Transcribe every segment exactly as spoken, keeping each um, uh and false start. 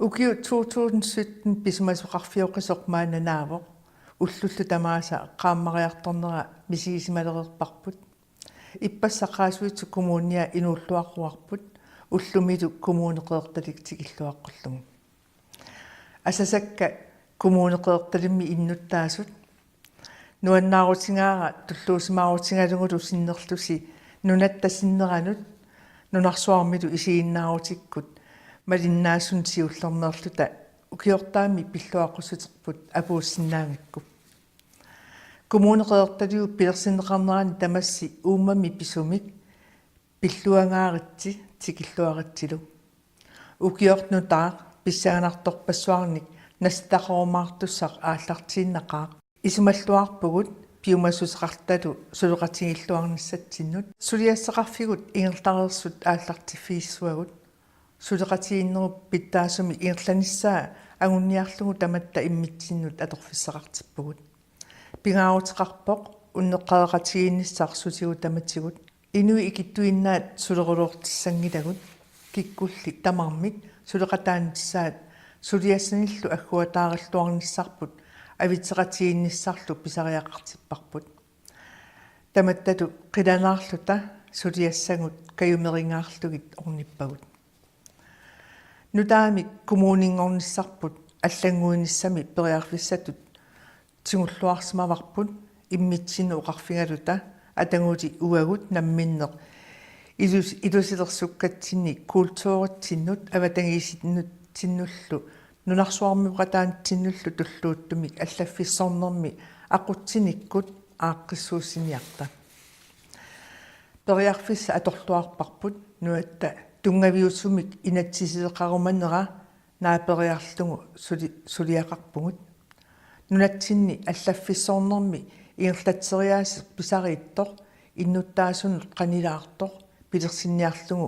Ukioq to tusind sytten pisimasoqarfioqisoq maanna naavoq, ullullu tamaasa qaammariartornera misigisimalereerparput. Ippassaq Qaasuitsup Kommunia inuulluaqquarput, ullumilu Kommune Qeqertalik tikilluaqqullugu. Asasakka Kommune Qeqertalimmi innuttaasut. Nuannaarutigaara tulluusimaarutigalugulu sinnerlusi nunatta sinneranut nunarsuarmilu isiginnaarutikkut malinnaasunik siullermeerluta ukiortaami pilluaqqussuterput apuussinnaagakku. Kommune Qeqertaliup pilersinneqarnerani tamassi uummami pisumik pilluangaaritsi tikilluaritsilu. Ukioq nutaaq pissanganartorpassuarnik nassataqarumaartussaq aallartiinnaqaaq. Isumalluarpugut piumassuseqartutut suleqatigiilluarnissatsinnut. Suliassaqarfigut ingerlareersut aallartiffigissuagut. Suleqatigiinnerup pitsaasumik ingerlanissaa anguniarlugu tamatta immitsinnut atorfissaqartippugut. Pingaaruteqarpoq unneqqareqatigiinnissaq sutigut tamatigut. Inuit ikittuinnaat suleruloortissanngilagut, kikkulli tamarmik suleqataanissaat suliassanillu agguataarilluarnissarput avitseqatigiinnissarlu pisariaqartipparput. Tamattatu qilanaarluta suliassagut kajumerigaarlugit ornippagut. Nutaamik kommuninngornissarput allannguinissami periarfissatut tigulluarsimavarput immitsinnut oqarfigaluta ataguli uagut namminneq ilus-, ilusilersukkatsinni kulturitsinnut avatangiisinnutsinnullu nunarsuarmioqataanitsinnullu tulluuttumik allaffissornermi aqutsinikkut aaqqissuussiniarta. Periarfissat atorluarparput nunatta tunngaviusumik inatsisileqarumanera naaperiarlugu suli-, suliaqarpugut. Nunatsinni allaffissornermi ingerlatseriaaseq pisariitsoq innuttaasunut qanilaartoq pilersinniarlugu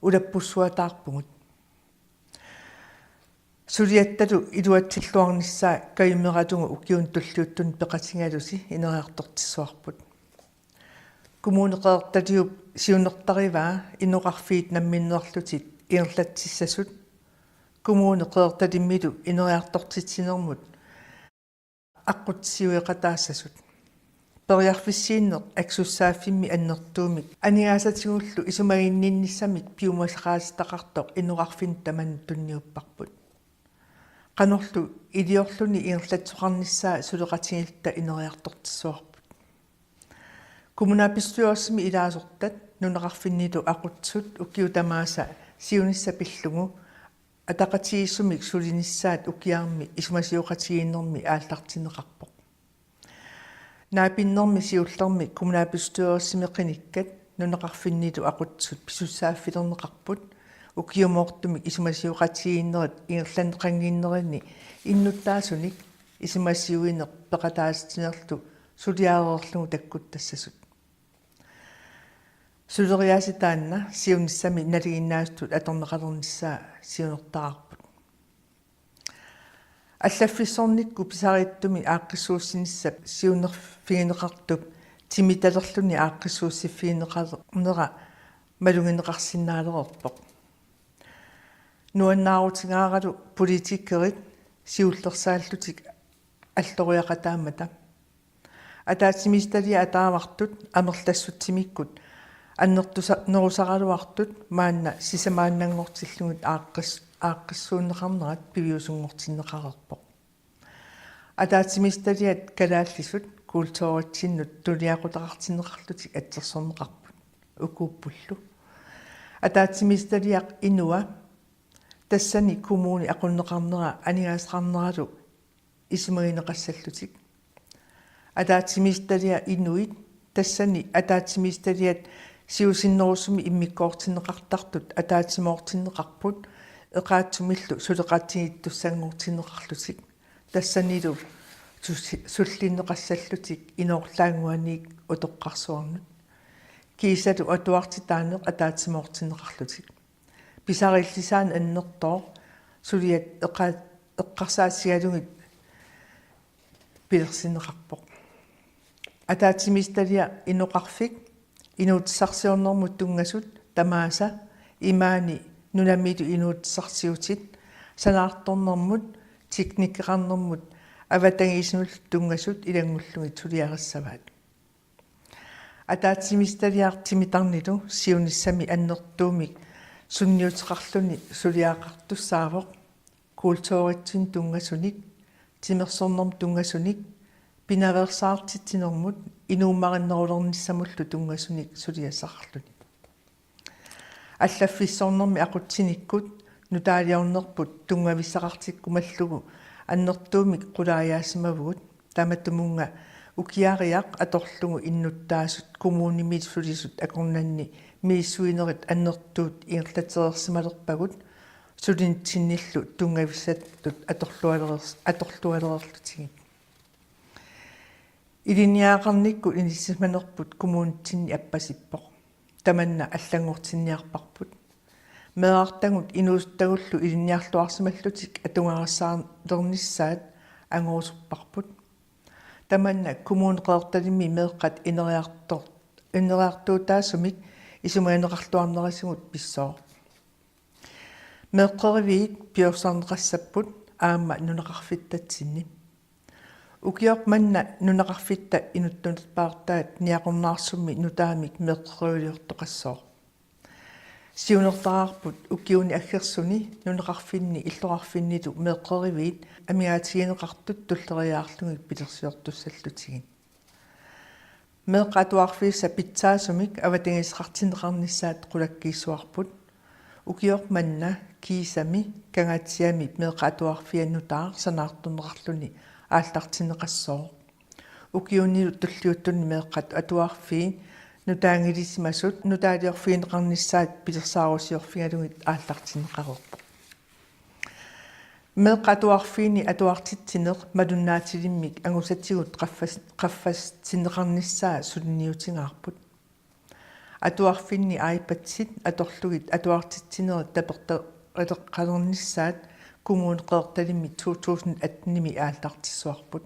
ulappussuataarpugut. Suliattalu iluatsilluarnissaa kajumeralugu ukiuni tulliuttuni peqatigalusi ineriartortissavarput. Kommune Qeqertaliup siunertarivaa inoqarfiit namminneerlutik ingerlatsissasut Kommune Qeqertalimmilu ineriartortitsinermut aqqutissiueqataassasut. Periarfissiinneq aksussaaffimmi annertuumik aningaasatigullu isumaginninnissamik piumasaqaatitaqartoq inoqarfinni tamanut tunniupparput. Qanorlu iliorluni ingerlatsoqarnissaa suleqatigiilluta ineriartortissavarput. Kommunalbestyrelsimi ilaasortat nunaqarfinnilu aqutsisut ukiut tamaasa siunissaq pillugu ataqatigiissumik sulinissaat ukiarmi isumasioqatigiinnermi aallartinneqarpoq. Naapinnermi siullermi kommunalbestyrelsimi qinikkat nunaqarfinnilu aqutsisut pisussaaffilerneqarput ukiumoortumik isumasioqatigiinnerit ingerlanneqannginnerini innuttaasunik isumasiuineq peqataatitsinerlu suliareerlugu takkuttassasut. Suleriaaseq taanna siunissami nalinginnaasutut atorneqalernissaa siunertaraarput. Allaffissornikkut pisariittumik aaqqissuussinissap siunnerfigineqartup timitalerluni aaqqissuussiffigineqarnera malugineqarsinnaalereerpoq. Nuannaarutigaaralu politikerit siullersaallutik alloriaqataammata. Ataatsimiititaliat ataavartut amerlassutsimikkut annertusa-, nerusaraluartut maanna sisamaannanngortillugit aaqqis-, aaqqissuunneqarnerat piviusunngortinneqareerpoq. Ataatsimiititaliat kalaallisut kulturitsinnut tuniaqutaqartinneqarlutik atsersorneqarput ukuuppullu. Ataatsimiititaliaq inua tassani kommuni aqunneqarnera aningaasaqarneralu isumagineqassallutik. Ataatsimiititaliaq inuit tassani ataatsimiititaliat siusinnerusumik immikkoortinneqartartut ataatsimoortinneqarput eqaatsumillu suleqatigiittussanngortinneqarlutik. Tassanilu sulli-, sullinneqassallutik inoorlaannguaniit utoqqarsuarnut. Kiisalu atuartitaaneq ataatsimoortinneqarlutik. Pisariillisaaneq annertooq suliat eqqa-, eqqarsaatigalugit pilersinneqarpoq. Ataatsimiititaliaq inoqarfik inuutissarsiornermut tunngasut tamaasa imaani nunamilu inuutissarsiutit Sanaartornermut, teknikkeqarnermut avatangiisinullu tunngasut ilanngullugit suliarissavaat. Ataatsimiititaliaq timitarnilu siunissami annertuumik sunniuteqarluni suliaqartussaavoq kulturitsinnut tunngasunik, timersornermut tunngasunik, pinaveersaartitsinermut inuummarinnerulernissamullu tunngasunik suliassaqarluni. Allaffissornermi aqutsinikkut nutaaliornerput tunngavissaqartikkumallugu annertuumik qulaajaassimavugut, tamatumunnga ukiariaq atorlugu innuttaasut kommunimi sulisut akornanni misissuinerit annertuut ingerlatereersimalerpagut sulinitsinnillu tunngavissattut atorlualereers-, atorlualereerlutigit. Ilinniagaqarnikkut inissisimanerput kommunitsinni appasippoq. Tamanna allanngortinniarparput. Meerartagut inuusuttagullu ilinniarluarsimallutik atugarissaarnissaat angorusupparput. Tamanna Kommune Qeqertalimmi meeqqat ineriartor-, ineriartuutaasumik isumagineqarluarnerisigut pissooq. Meeqqeriviit piorsarneqassapput aamma nunaqarfittatsinni. Ukioq manna nunaqarfitta inuttunerpaartaat Niaqornaarsummi nutaamik meeqqeriviliortoqassooq. Siunertaraarput ukiuni aggersuni nunaqarfinni illoqarfinnilu meeqqeriviit amigaatigineqartut tulleriiaarlugit pilersiortussallutigit. Meeqqat atuarfiisa pitsaasumik avatangiiseqartinneqarnissaat qulakkiissuarput. Ukioq manna kiisami Kangaatsiami meeqqat atuarfiat nutaaq sanaartorneqarluni aallartinneqassooq. Ukiunilu tulliuttuni meeqqat atuarfii nutaanngilisimasut nutaaliorfigineqarnissaat pilersaarusiorfigalugit aallartinneqareerpoq. Meeqqat atuarfiini atuartitsineq malunnaatilimmik angusatigut qaffas-, qaffassinneqarnissaa suliniutigaarput. Atuarfinni iPadsit atorlugit atuartitsinerit tapertoqaleqqalernissaat Kommune Qeqertalimmi to tusind attenimi aallartissuarput.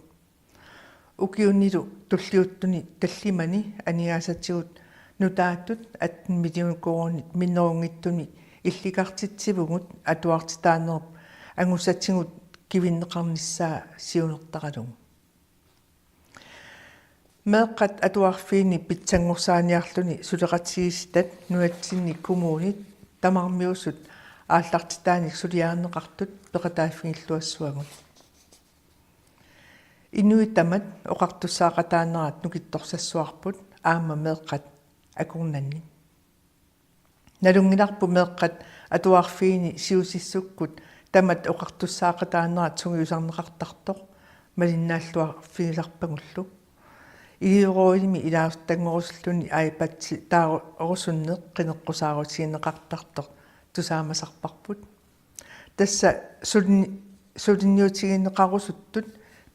Ukiunilu tulliuttuni tallimani aningaasatigut nutaatut atten million koruunit minnerunngitsumik illikartitsivugut atuartitaanerup angusatigut kivinneqarnissaa siunertaralugu. Meeqqat atuarfiini pitsanngorsaaniarluni suleqatigiissitat nunatsinni kommunit tamarmiusut aallartitaanik suliarineqartut peqataaffigilluassavagut. Inuit tamat oqartussaaqataanerat nukittorsassavarput aamma meeqqat akornanni. Nalunngilarput meeqqat atuarfiini siusissukkut tamat oqartussaaqataanerat sungiusarneqartartoq malinnaalluarfigilerpagullu. Iliuuseqarnermi ilaasutanngorusulluni iPad taarusunneq qineqqusaarutigineqartartoq tusaamasarparput. Tassa sulini-, suliniutigineqarusuttut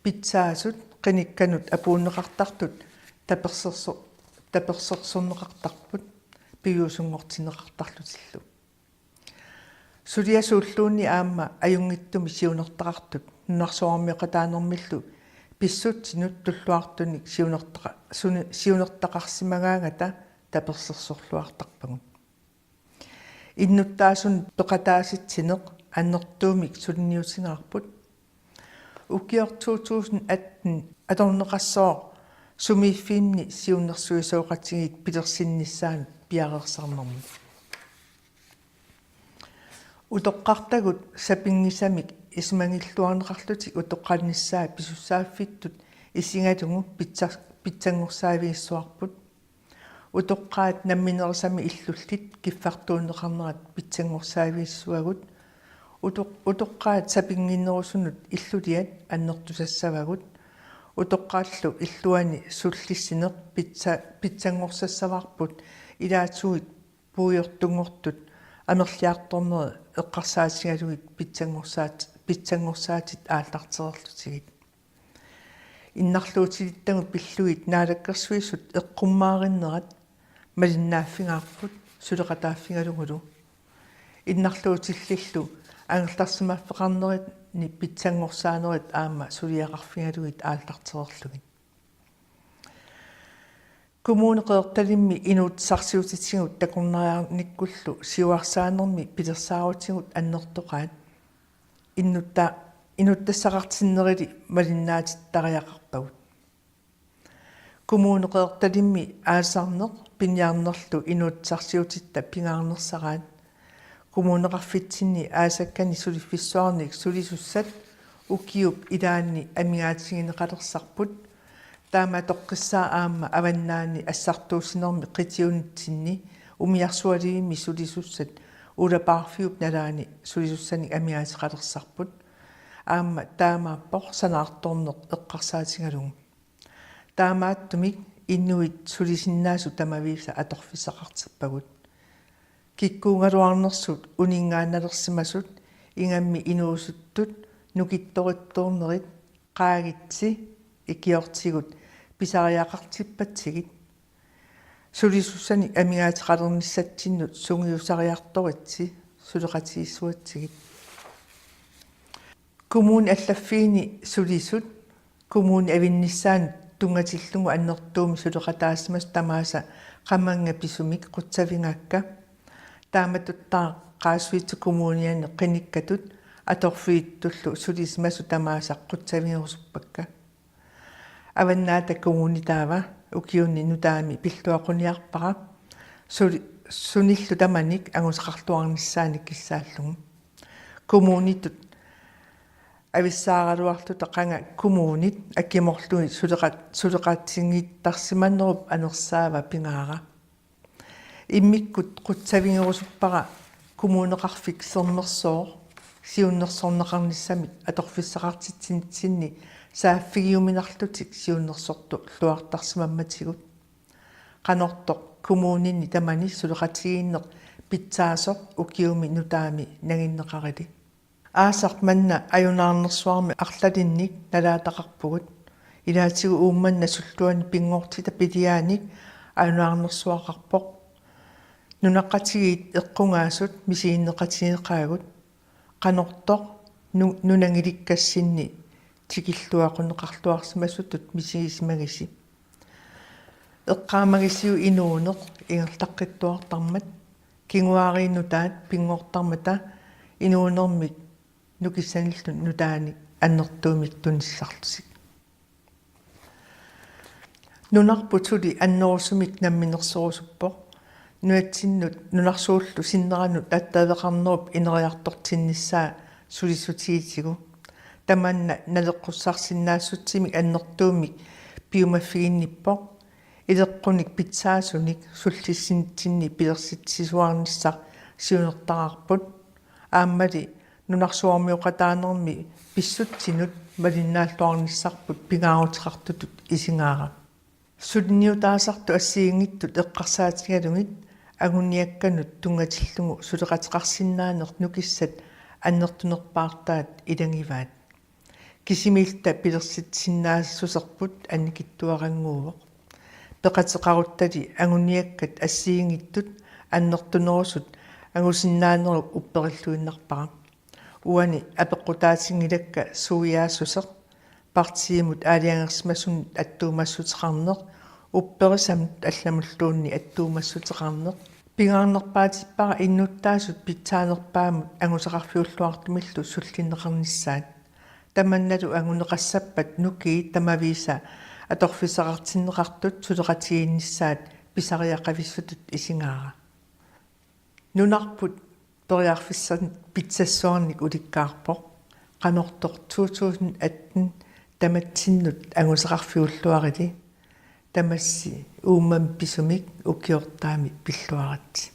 pitsaasut qinikkanut apuunneqartartut taperserso-, tapersersorneqartarput piviusunngortinneqartarlutillu. Suliasuulluunniit aamma ajunngitsumik siunertaqartut nunarsuarmioqataanermillu pissutsinut tulluartunik siunertaqa-, suni-, siunertaqarsimagaangata tapersersorluartarpagut. Innuttaasunut peqataasitsineq annertuumik suliniutigaarput. Ukioq to tusind atten atorneqassooq sumiiffinni siunnersuisoqatigiit pilersinnissaanut piareersarnermut. Utoqqartagut sapinngisamik isumagilluarneqarlutik utoqqarnissaat pisussaaffittut isigalugu pitsa-, pitsanngorsaavigissavarput. Utoqqaat namminerisami illullit kiffartuunneqarnerat pitsanngorsaavigissavarput. Utoq-, utoqqaat sapinnginnerusunut illuliat annertusassavagut. Utoqqaallu illuani sullissineq pitsa-, pitsanngorsassavarput ilaatigut puigortunngortut amerliartornerit eqqarsaatigalugit pitsanngorsaat-, pitsanngorsaatit aallartereerlutigit. Innarluutilittagut pillugit Naalakkersuisut eqqummaarinnerat malinnaaffigaarput suleqataaffigalugulu. Innarluutillillu angerlarsimaffeqarnerini pitsanngorsaanerit aamma suliaqarfigalugit aallartereerlugit. Kommune Qeqertalimmi inuussutissarsiutitigut takornariarnikkullu siuarsaanermi pilersaarutigut annertoqaat. Inutta-, inuttassaqartinnerili malinnaatittariaqarpagut. Kommune Qeqertalimmi aalisarneq piniarnerlu inuussutissarsiutitta pingaarnersaraat. Kommuneqarfitsinni aasakkani suliffissuarnik sulisussat ukiup ilaanni amigaatigineqalersarput. Taama atoqqissaaq aamma avannaani assartuussinermi qitiunitsinni umiarsualivimmi sulisussat ulapaarfiup nalaani sulisussanik amigaateqalersarput. Aamma taamaappoq sanaartorneq eqqarsaatigalugu. Taamaattumik inuit sulisinnaasut tamaviisa atorfissaqartippagut. Kikkuugaluarnersut uninngaannalersimasut ingammik inuusuttut nukittorittuunnerit qaagitsi ikiortigut pisariaqartippatsigit. Sulisussanik amigaateqalernissatsinnut sungiusariartoritsi suleqatigiissuatsigit. Kommunit allaffiini sulisut kommunit avinnissaannut tunngatillugu annertuumik suleqataasimasut tamaasa qamannga pisumik qutsavigaakka. Taamatuttaaq Qaasuitsup Kommuniani qinikkatut atorfiuttullu sulisimasut tamaasa qutsavigerusuppakka. Avannaata Kommuni taava ukiuni nutaami pilluaqquniarpara suli-, sunillu tamanik angusaqarluarnissaanik kissaallugu. Kommunitut avissaaraluarluta qanga kommunit akimorlugit suleqat-, suleqatigiittarsimanerup anersaava pingaara. Immikkut qutsavigerusuppara Kommuneqarfik Sermersooq siunnersorneqarnissamik atorfissaqartitsinitsinni saaffigiuminarlutik siunnersorluartarsimammatigut. Qanortoq kommunini tamani suleqatigiinneq pitsaasoq ukiumi nutaami nanginneqarili. Aasaq manna ajunaarnersuarmi arlalinnik nalaataqarpugut. Ilaatigut Uummannap sulluani pinngortitap piliaanik ajunaarnersuaqarpoq. Nunaqqatigiit eqqugaasut misiginneqatigeqaagut. Qanortoq nu-, nunanngilikkassinni tikilluaqquneqarluarsimasutut misigisimagisi. Eqqaamagisiuk inuuneq ingerlaqqittuartarmat, kinguaariit nutaat pinngortarmata inuunermik nukissanillu nutaanik annertuumik tunissarlutik. Nunarput suli annerusumik namminersorusuppoq. Nunatsinnut nunarsuullu sinneranut attaveqarnerup ineriartortinnissaa sulissutigitigu. Tamanna naleqqussarsinnaassutsimik annertuumik piumaffiginnippoq. Ileqqunik pitsaasunik sullissinitsinni pilersitsisuarnissaq siunertaraarput. Aammali nunarsuarmioqataanermi pissutsinut malinnaalluarnissarput pingaaruteqartutut isigaara. Suliniutaasartut assigiinngitsut eqqarsaatigalugit anguniakkanut tunngatillugu suleqateqarsinnaaneq nukissat annertunerpaartaat ilagivaat. Kisimiilluta pilersitsisinnaassuserput annikitsuarannguuvoq. Peqateqaruttali anguniakkat assigiinngitsut annertunerusut angusinnaanerup upperilluinnarpara. Uani apeqqutaatinngilakka suiaassuseq, partiimut aalajangersimasunut attuumassuteqarneq, upperisamut allamulluunniit attuumassuteqarneq. Pingaarnerpaatippara innuttaasut pitsaanerpaamut angusaqarfiulluartumillu sullinneqarnissaat. Tamannalu anguneqassappat nukiit tamaviisa atorfissaqartinneqartut suleqatigiinnissaat pisariaqavissutut isigaara. Nunarput periarfissanik pitsassuarnik ulikkaarpoq. Qanortoq to tusind atten tamatsinnut angusaqarfiulluarili. Tamassi uummammi pisumik ukiortaami pilluaritsi.